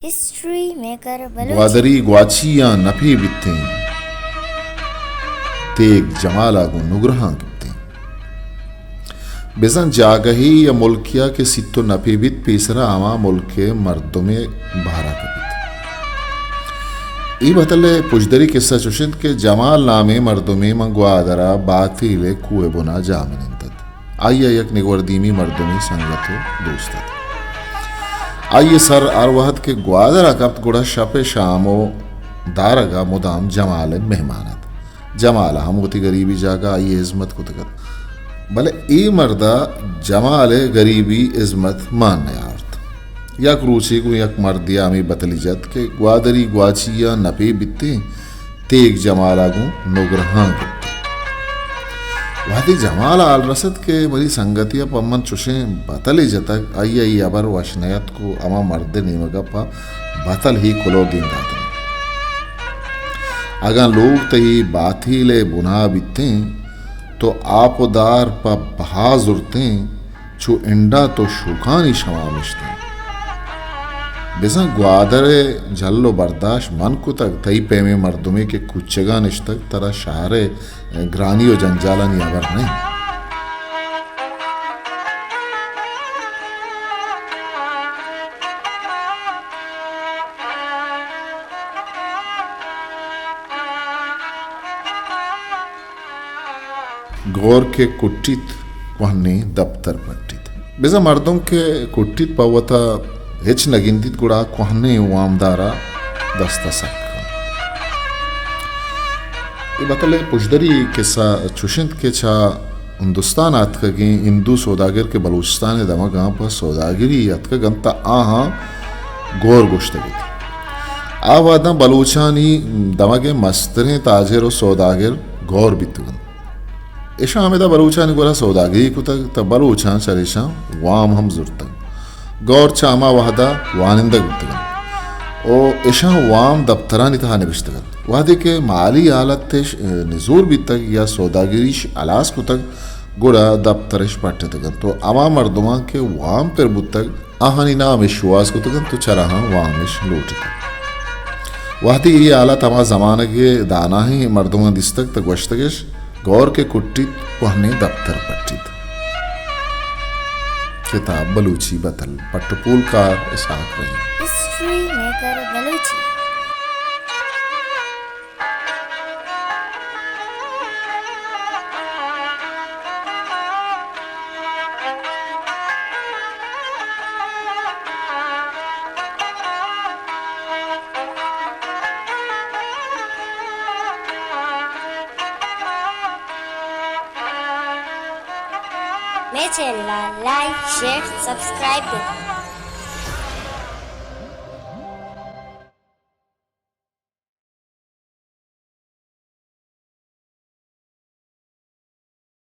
History maker Balochi. گوادری گواچی ءَ نپے بیتیں، تیگ جمال ءَ گوں نگرہاں گپتیں۔ بزاں جاگہے یا ملکے ءَ کہ سیت ءُ نپے بیت، پیسرا ہما ملک ءِ مردم ءِ بہر ءَ کپیت۔ اے بتل ءِ پژدری کسہ چوش انت کہ جمال نامیں مردمے ماں گوادر ءَ باتیل ءِ کوہ ءِ بن ءَ جاہ منند ات۔ آئی ءَ یک نگوردیمی مردمے سنگت ءُ دوست ات۔ آئی ءِ سر ہر وہد کہ گوادر ءَ کپت، گڑا شپ ءِ شام ءُ دارگ ءَ مدام جمال ءِ مہمان ات۔ جمال ءَ ہم وتی گریبی جاگہ ءَ آئی ءِ ہزمت کتگ ات، بلے اے مرد ءَ جمال ءِ گریبی ہزمت مان نیارت۔ یک روچے گوں یک مردے ءَ ہمے بتلی جت کہ گوادری گواچی ءَ نپے بیتیں، تیگ جمال ءَ گوں نگرہاں گپتیں۔ وہدے جمال ءَ ہال رست کہ منی سنگتے ءَ پہ من چشیں بتلے جتگ، آئی ءَ اے ہبر وش نیاتک ءُ ہما مرد ءِ نیمگ ءَ پہ بتل ہی کلوہ دیم داتگ۔ اگاں لوگ تئی باتیل ءِ بنا بیتیں، تو آپ ءُ دار پہ بہا زرتیں، چو انڈا تو شوکانی شما مشتیں۔ بزاں گوادر ءِ جھل ءُ برداشت من کتگ، تئی پیمیں مردمے کہ کوچگاں نشتگ، ترا شہر ءِ گرانی ءُ جنجالانی ہبر نہ انت۔ گور کہ کٹیت، کوہنیں دپتر پٹیت۔ بزاں مردم کہ کٹیت، پہ وتا ہچ نہ گندیت، گڑا کوہنیں وامدار ءَ دست ءَ سک کنت۔ اے بتل ءِ پژدری کسہ چوش انت کہ چہ ہندوستان ءَ اتکگیں ہندو سوداگر کہ بلوچستان ءِ دمگاں پہ سوداگری اتکگ انت، تہ آہاں گور گوشتگ ات۔ آ وہداں بلوچانی دمگ ءِ مستریں تاجر ءُ سوداگر گور بیتگ انت۔ اشاں ہمدا بلوچانی گورا سوداگری کتگ، تہ بلوچاں چریشاں وام ہم زرتگ۔ گور چہ ہما وہدا وانندگ بوتگ انت ءُ اشاں وام دپترانی تہا نبشتگ ات۔ وہدے کہ مالی حالت اش نزور بیتگ یا سوداگریش ہلاس کتگ، گڑا دپترش پٹتگ انت ءُ ہما مردماں کہ وام پر بوتگ، آہانی نام اش شوہاز کتگ انت ءُ چراہاں وام اش لوٹتگ۔ وہدے اے حالت ہما زمانگ ءِ داناہیں مردماں دیستگ، تہ گوشتگ اش، گور کہ کٹیت، کوہنیں دپتر پٹیت۔ کتاب بلوچی بتل، پٹ ءُ پولکار اسحاق رحیم۔ History maker Balochi. مئے چینل ءَ لائک، شیئر، سبسکرائب بکن۔